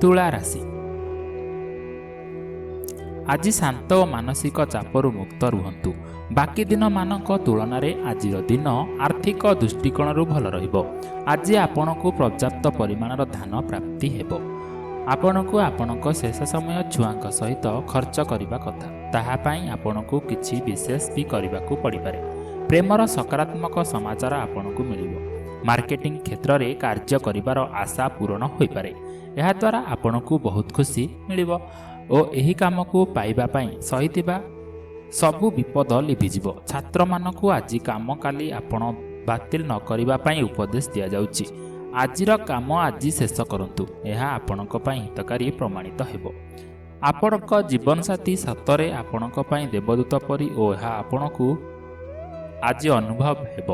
ତୁଳା ରାଶି, ଆଜି ଶାନ୍ତ ଓ ମାନସିକ ଚାପରୁ ମୁକ୍ତ ରୁହନ୍ତୁ। ବାକି ଦିନମାନଙ୍କ ତୁଳନାରେ ଆଜିର ଦିନ ଆର୍ଥିକ ଦୃଷ୍ଟିକୋଣରୁ ଭଲ ରହିବ। ଆଜି ଆପଣଙ୍କୁ ପର୍ଯ୍ୟାପ୍ତ ପରିମାଣର ଧନ ପ୍ରାପ୍ତି ହେବ। ଆପଣଙ୍କୁ ଆପଣଙ୍କ ଶେଷ ସମୟ ଛୁଆଙ୍କ ସହିତ ଖର୍ଚ୍ଚ କରିବା କଥା, ତାହା ପାଇଁ ଆପଣଙ୍କୁ କିଛି ବିଶେଷ ବି କରିବାକୁ ପଡ଼ିପାରେ। ପ୍ରେମର ସକାରାତ୍ମକ ସମାଚାର ଆପଣଙ୍କୁ ମିଳିବ। ମାର୍କେଟିଂ କ୍ଷେତ୍ରରେ କାର୍ଯ୍ୟ କରିବାର ଆଶା ପୂରଣ ହୋଇପାରେ। ଏହାଦ୍ୱାରା ଆପଣଙ୍କୁ ବହୁତ ଖୁସି ମିଳିବ ଓ ଏହି କାମକୁ ପାଇବା ପାଇଁ ସହିଥିବା ସବୁ ବିପଦ ଲିଭିଯିବ। ଛାତ୍ରମାନଙ୍କୁ ଆଜି କାମ କାଲି ଆପଣ ବାତିଲ ନ କରିବା ପାଇଁ ଉପଦେଶ ଦିଆଯାଉଛି। ଆଜିର କାମ ଆଜି ଶେଷ କରନ୍ତୁ, ଏହା ଆପଣଙ୍କ ପାଇଁ ହିତକାରୀ ପ୍ରମାଣିତ ହେବ। ଆପଣଙ୍କ ଜୀବନସାଥୀ ସତରେ ଆପଣଙ୍କ ପାଇଁ ଦେବଦୂତ ପରି ଓ ଏହା ଆପଣଙ୍କୁ ଆଜି ଅନୁଭବ ହେବ।